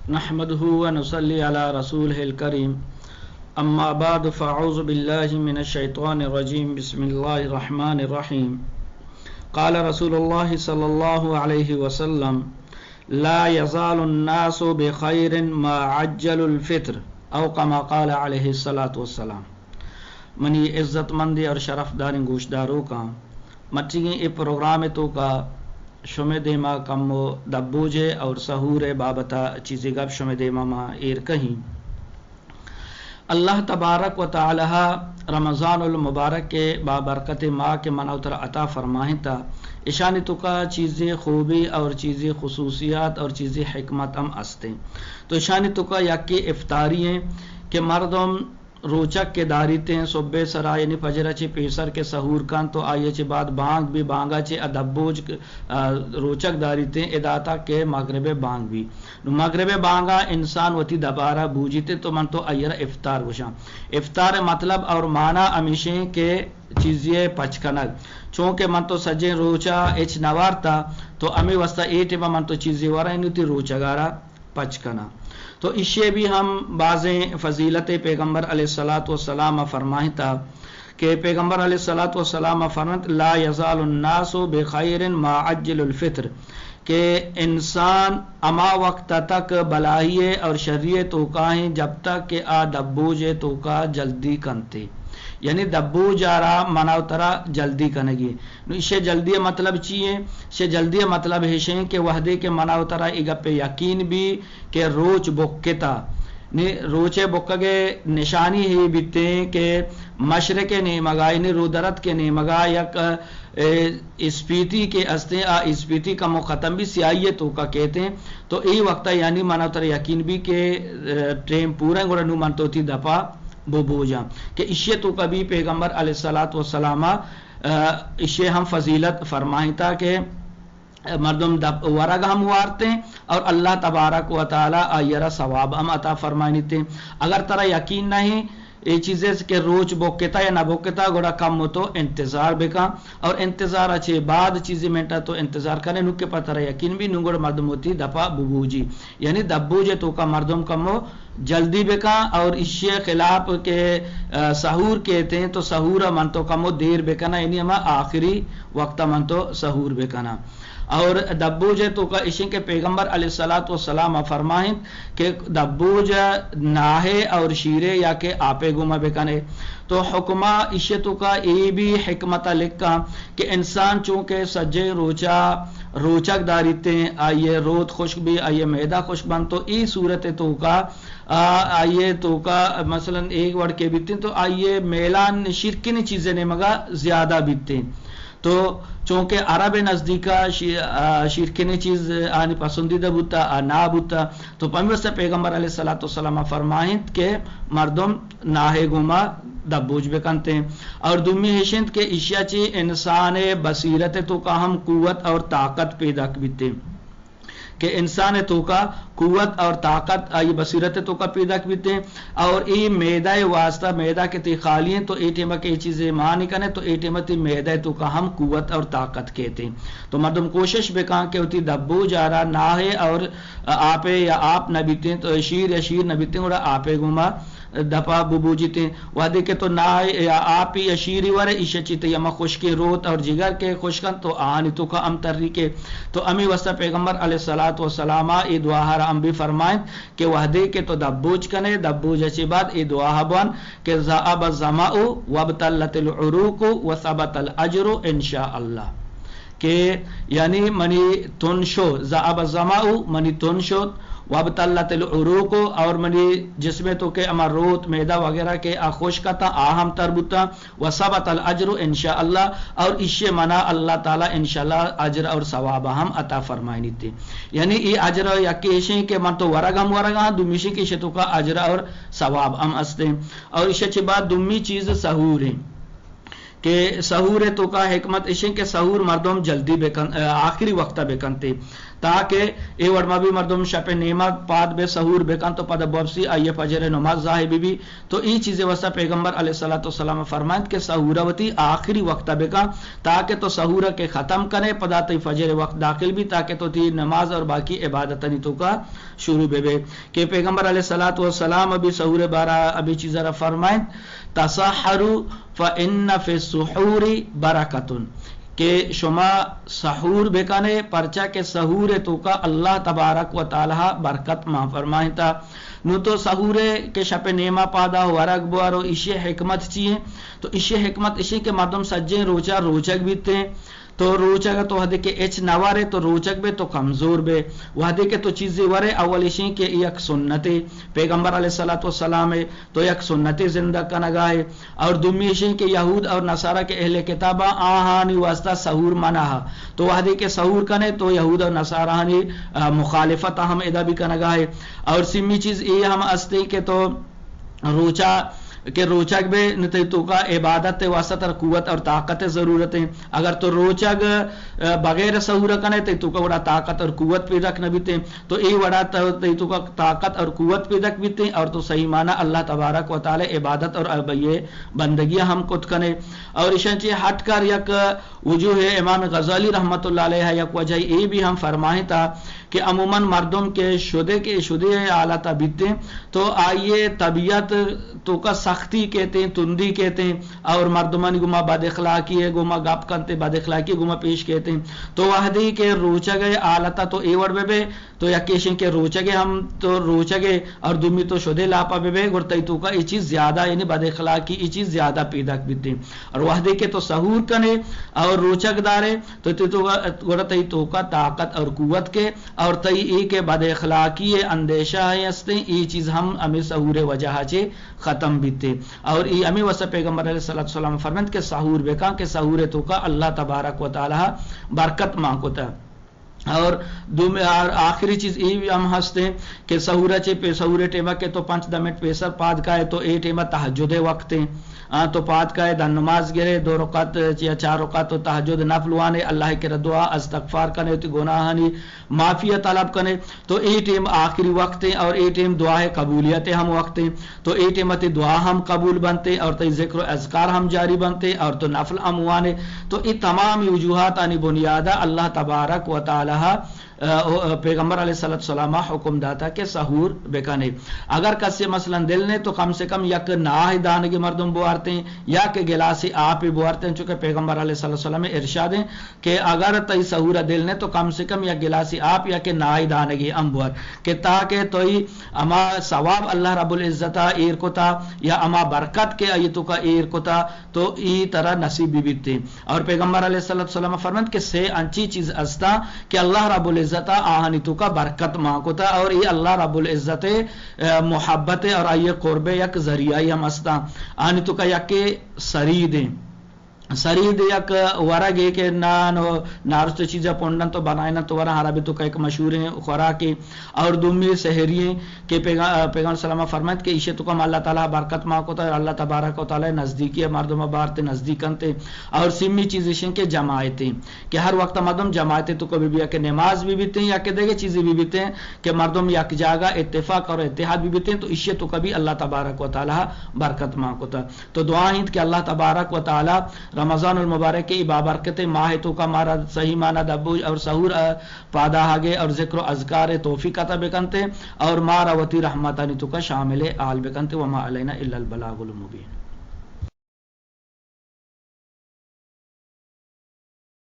نحمده ونصلي على رسوله الكريم. أما بعد، فأعوذ بالله من الشيطان الرجيم. بسم الله الرحمن الرحيم. قال رسول الله صلى الله عليه وسلم: لا يزال الناس بخير ما عجلوا الفطر، أو كما قال عليه الصلاة والسلام. منی عزت مندیں اور شرف داریں گوشداروکاں، مرچیگیں اے پروگرام ءِ توکا شمے دیما کمو دبوجے اور سحور ءِ بابتا چیزے گپ شمے دیما ما ایر کہیں۔ اللہ تبارک و تعالی رمضان المبارک ءِ بابرکت ماہ کہ منا و ترا عطا فرمائینتا، اشانی توکا چیزے خوبی اور چیزے خصوصیات اور چیزے حکمت ہم استیں۔ تو اشانی توکا یکے افطاری ایں کہ مردم روچگ کہ داریتیں، صبح سرا یعنی فجر ءَ چہ پیسر کہ سحور کنت تو آئی ءَ چہ بعد بانگ بی، بانگ ءَ چہ ادبوج، آ، روچگ داریتیں، ادا تک کہ مغرب ءِ بانگ بی۔ نو مغرب ءِ بانگ ءَ انسان وتی دپا را بوجیت تو من تو آئی ءَ را افطار گوشاں۔ افطار ءِ مطلب اور معنی ہمیشیں کہ چیزے پچ کنگ۔ چونکہ من تو سجیں روچ ءَ ہچ نہ وارتا تو ہمے واسطہ اے ٹیم ءَ من تو چیزے وراں، یعنی وتی روچگ ءَ را پچ کناں۔ تو ایشی بھی ہم بازیں فضیلت۔ پیغمبر علیہ الصلوۃ والسلام فرمائتا کہ پیغمبر علیہ الصلوۃ والسلام فرمت: لا یزال الناس بخیر ما عجل الفطر، کہ انسان ہما وقت تک بلاہی اور شری توکا ہیں جب تک کہ آ دبوج توکا جلدی کنتے، یعنی دبوج آرا منا و ترا جلدی کنگی۔ نو ایشی جلدی مطلب چی ہے؟ ایشی جلدی مطلب ہشیں کہ وہدے کہ منا و ترا ای گپے یقین بی کہ روچ بکتا، نی روچے بکگے نشانی ہی بیتیں کہ مشرق نیمگا، یعنی رودرت کے نیمگا یک، اے، اسپیتی کے استیں، آ اسپیتی کمو ختم بی، سیاہی توکا کہتے ہیں۔ تو ای وقتا یعنی منا و ترا یقین بی کہ، اے، ٹیم پورا گڑا نو من تو تی دپا ببوجاں۔ کہ ایشی توکا بھی پیغمبر علیہ الصلوۃ والسلام، آ، ایشی ہم فضیلت فرمائتا کہ مردم دپ ورگ ہم وارتیں اور اللہ تبارک و تعالی آئی را ثواب ہم عطا فرمائنیتیں۔ اگر ترا یقین نہیں اے چیزے کہ روچ بکتا یا نہ بکتا، گڑا کم تو انتظار بکن اور انتظار چے بعد چیزی منٹا تو انتظار کنے، نو کہ پہ ترا یقین بی، نو گڑا مردم وتی دپا ببوجی۔ یعنی دبوج توکا مردم کمو جلدی بکن اور ایشی خلاف کہ، آ، سحور کہتے ہیں تو سحور من تو کمو دیر بکنا، یعنی ہما آخری وقت من تو سحور بکنا۔ اور دبوج توکا اشیں کہ پیغمبر علیہ الصلوۃ والسلام فرمائیں کہ دبوج ناہے اور شیرے یا کہ آپے گوما بکنے۔ تو حکما ایشی توکا اے بھی حکمت لکھا کہ انسان چونکہ سجے روچا روچگ داریتیں، آئیے روت خشک بی، آئیے معدہ خشک بنت، تو ای صورت توکا، آ، آئیے توکا مثلاً ایک وڑ کے بیتیں تو آئیے میلان شیرکنی چیزیں نیمگا زیادہ بیتیں۔ تو چونکہ عرب نزدیکا شی-، آ، شیرکنی چیز آنی پسندیدہ بوتا، آ نا بوتا۔ تو پمی واسطہ پیغمبر علیہ الصلوۃ والسلام فرمائنت کہ مردم ناہے گوما دبوج بکنتیں۔ اور دومی ہشنت کہ ایشیا چی انسان بصیرت توکا ہم قوت اور طاقت پیداک بیتیں۔ کہ انسان توکا قوت اور طاقت آئی بصیرت توکا پیداک بیتیں۔ اور ای معدہ واسطہ، معدہ کہ تی خالی ہیں تو ای ٹیمہ کہ ای چیزیں مانی کنے تو ای ٹیمہ تی معدہ توکا ہم قوت اور طاقت کہتیں۔ تو مردم کوشش بکن کہ وتی دبوج آرا ناہے اور آپے یا آپ نہ بیتیں تو شیر یا شیر نہ بیتیں، گڑا آپے گوما دپا ببوجیتیں۔ وہدے کہ تو ناہے یا آپی یا شیری ورے، ایشی چی تئی ہما خشکیں روت اور جگر کہ خشک انت تو آہانی توکا ہم تری کے۔ تو ہمی واسطہ پیغمبر علیہ الصلوۃ والسلام اے دعا را ہم بھی فرمائنت کہ وہدے کہ تو دبوج کنے، دبوج چی بعد اے دعا بوان کہ ذهب الظمأ وابتلت العروق وثبت الأجر إن شاء الله۔ کہ یعنی منی تن شو، ذهب الظمأ، منی تن شد، وابتلت العروق، اور منی جسم توکے ہما روت، معدہ وغیرہ کہ آ خشک اتاں، آ ہم تر بوتاں، وثبت الأجر إن شاء الله، اور ایشی منا اللہ تعالی انشاءاللہ اجر اور ثواب ہم عطا فرمائنیت۔ یعنی ای اجر یکی ایشیں کہ من تو ورگ ہم ورگاں، دومیشی کہ ایشی توکا اجر اور ثواب ہم استیں۔ اور ایشی چی بعد دومی چیز سحور ہیں۔ کہ سحور توکا حکمت اشیں کہ سحور مردم جلدی بکن، آ، آخری وقتا بکنتے۔ تاکہ اے وڑ مہ بی مردم شپ نیما پاد بے، سحور بکن تو پدا بوپسی، آئی فجر نماز ضائع بی بی۔ تو ای چیزے واسطہ پیغمبر علیہ الصلوۃ والسلام فرمائنت کہ سحور وتی آخری وقت بکن، تاکہ تو سحور کے ختم کنے، پدا تئی فجر وقت داخل بی، تاکہ تو تی نماز اور باقی عبادتانی توکا شروع بے بے۔ کہ پیغمبر علیہ الصلوۃ والسلام ابھی سحور بارہ ابھی چیزا را فرمائنت، تسحروا فإن في السحور بركة، کہ شما سحور بکنے، پرچا کہ سحور توکا اللہ تبارک و تعالی برکت مان فرمائنتا۔ نو تو سحور کہ شپ نیما پادا ورگ بوارو، ایشی حکمت چی ہے؟ تو ایشی حکمت ایشی کہ مردم سجیں روچا روچگ بیتے، تو روچگ تو وہدے کہ اچ نہ ورے تو روچگ بے تو کمزور بے۔ وہدے کہ تو چیزے ورے، اول ایشی کہ یک سنتے، پیغمبر علیہ الصلوۃ والسلام ہے، تو یک سنتے زندگ کنگا ہے۔ اور دومی ایشی کہ یہود اور نصارہ کے اہل کتابا آہانی واسطہ سحور منع ہے۔ تو وہدے کہ سحور کنے تو یہود اور نصارہانی، آ، مخالفت ہم ادا بھی کنگا ہے۔ اور سیمی چیز اے ہم استے کہ تو روچا کہ روچگ بے نہ تئی توکا عبادت واسطہ تر قوت اور طاقت ضرورت ہے۔ اگر تو روچگ، آ، بغیر سحور کنے تئی توکا وڑا طاقت اور قوت پیدک نہ بیتے۔ تو اے وڑا ت-، تئی توکا طاقت اور قوت پیدک بیتے اور تو صحیح معنی اللہ تبارک و تعالی عبادت اور ابیے بندگی ہم کت کنے۔ اور ایشاں چی ہٹ کر یک وجوہ امام غزالی رحمت اللہ علیہ یک وجہ اے بھی ہم فرمائیں تا کہ عموماً مردم کہ شدے کہ شدے حالت بیتے تو آئیے طبیعت توکا سختی کہتے ہیں، تندی کہتے ہیں، اور مردمانی گما بد اخلاقی ہے، گما گپ کنتے، بد اخلاقی گما پیش کہتے ہیں۔ تو وہدی کہ روچگ حالت تو اے وڑ بے بے، تو یکیشیں کہ روچگے ہم تو روچگے اور دومی تو شدے لاپا بے بے، گڑ تئی توکا اے چیز زیادہ، یعنی بد اخلاقی اے چیز زیادہ پیداک بیتے۔ اور وہدے کہ تو سحور کنے اور روچگ دارے، تو تئی توکا، گڑا تئی توکا طاقت اور قوت کے اور تئی اے کہ بد اخلاقی اندیشہ ہے ہستے، اے چیز ہم ہمیں سحور وجہ چے ختم بیتے۔ اور اے ہمیں واسطہ پیغمبر علیہ الصلوۃ والسلام فرمند کہ سحور بکن کہ سحور توکا اللہ تبارک و تعالی برکت مان کتا۔ اور دوم-، اور آخری چیز اے بھی ہم ہستے کہ سحور چے پہ سحور ٹیما کہ تو پنچ دہ منٹ پیسر پاد کائے تو اے ٹیما تہجد وقت ہیں۔ آ، تو پاد کائے، دن نماز گرے، دو رکعت یا چار رکعت تو تہجد نفل وانے، اللہ کے دعا استغفار کنے، تی گناہانی معافی طلب کنے۔ تو اے ٹیم آخری وقت ہیں اور اے ٹیم دعا قبولیت ہم وقت ہیں۔ تو اے ٹیم تی دعا ہم قبول بنتے اور تی ذکر و اذکار ہم جاری بنتے اور تو نفل ہم وانے۔ تو اے تمام وجوہات آنی بنیادہ اللہ تبارک و تعالی، آ، او، آ، پیغمبر علیہ الصلوۃ والسلام حکم داتا کہ سحور بکنے۔ اگر کسی مثلاً دل نے تو کم سے کم یک ناہ دانگی مردم بوارتے ہیں یا کہ گلاسی آپ بوارتے ہیں، چونکہ پیغمبر علیہ الصلوۃ والسلام ارشاد ہیں کہ اگر تئی سحور دل نے تو کم سے کم یک گلاسی آپ یا کہ نائی دانگی ہم بور کہ تاکہ تئی اما ثواب اللہ رب العزت ایر کتا یا اما برکت کے آئی توکا ایر کتا تو ای ترا نصیب بی بیتے۔ اور پیغمبر علیہ الصلوۃ والسلام فرمند کہ سے انچی چیز استا کہ اللہ رب العزت آہانی توکا برکت مان کتا اور ای اللہ رب العزت، آ، محبت اور آئی قرب یک ذریعہ ہم استا۔ آنی توکا یک سرید ہیں۔ سرید یک ورگے کہ نان و نارست چیزا پونڈن تو بنائنن تو ورن عربی توکا یک مشہوریں خوراکے۔ اور دومی سحری ہیں کہ پیغا-، پیغمبر سلام فرمائت کہ ایشی توکا ہم اللہ تعالی برکت مان کتا اور اللہ تبارک و تعالی نزدیکی ہے، مردم بارتے نزدیک انتے۔ اور سیمی چیز ایشیں کہ جماعتیں کہ ہر وقت مردم جماعت توکا بی بی کہ نماز بی بیتے یا کہ دیگه چیزی بی بیتے کہ مردم یک جاگہ اتفاق اور اتحاد بی بیتے تو ایشی توکا بی اللہ تبارک و تعالی برکت مان کتا۔ تو دعا انت کہ اللہ تبارک و تعالی رمضان المبارک ای بابرکت ماہ توکا مارا صحیح معنی دبوج اور سحور، آ، پاداہگے اور ذکر و اذکار توفیق عطا بکنتے اور مارا وتی رحمتانی توکا شامل حال بکنتے۔ وما علینا الا البلاغ المبین۔